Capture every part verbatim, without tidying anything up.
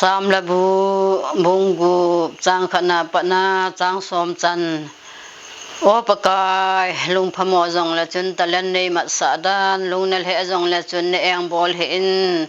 Psalm le bu, bung gup, chang khatna patna chang som chan. O Pakai, lungphamo jongle chun talen nei matsah dan, lung nalheh jongle chun na engbol hih in.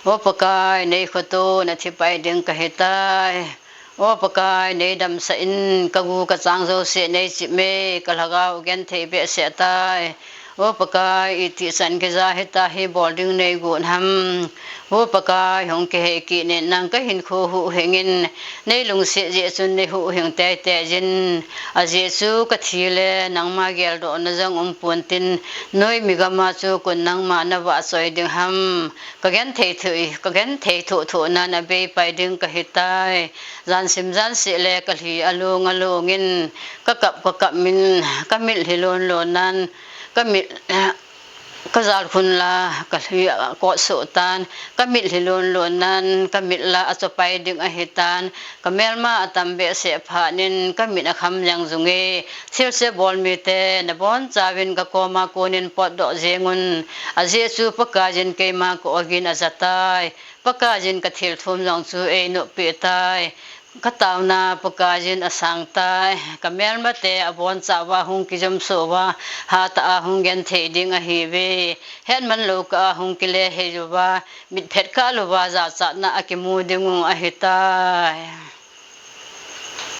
O Pakai, nei khoto na thipai ding kahitai. O Pakai, nei damsah in, kagu kachang jouse nei chip me, kalhagao genthei behseh tai. O Pakai, itih chan kija hita hi bol ding nei gon ham. O Pakai, hung kihei kit in, nang kahinkho huhhing in, nei lungset jeh chun nei huhhing teitei jin. Ajeh chu kathi le nangma geldohna jong umpon tin, noimi gama chu kon nangma navahchoi ding ham. Kagenthei thoh, kagenthei thoh thoh nan abeipai ding kahitai. Jansim janseh le kalhi along along in, kakap kakap min, kamitlhi lon lon nan, kamit, kajal khun la, kalhi akot soh tan, kamitlhi lon lon nan, kamit la achopai ding ahitan, kamelma atam behseh phat in, kamit akham jeng jung e, thilse bol mite, nabonchauvin kakoma konin potdoh jeng un, ajeh chu Pakaiyin keima ka-ogin ajatai, Pakaiyin kathilthum jong chu einoppi tai. Kataona Pakaiyin asang tai, kamelmate abonchauva hung kijumso uva, hatah a hung genthei ding ahiuve. Hetman lou kah a hung kile hei uva, mitphet kah louva jachatna akimu ding u ahitai.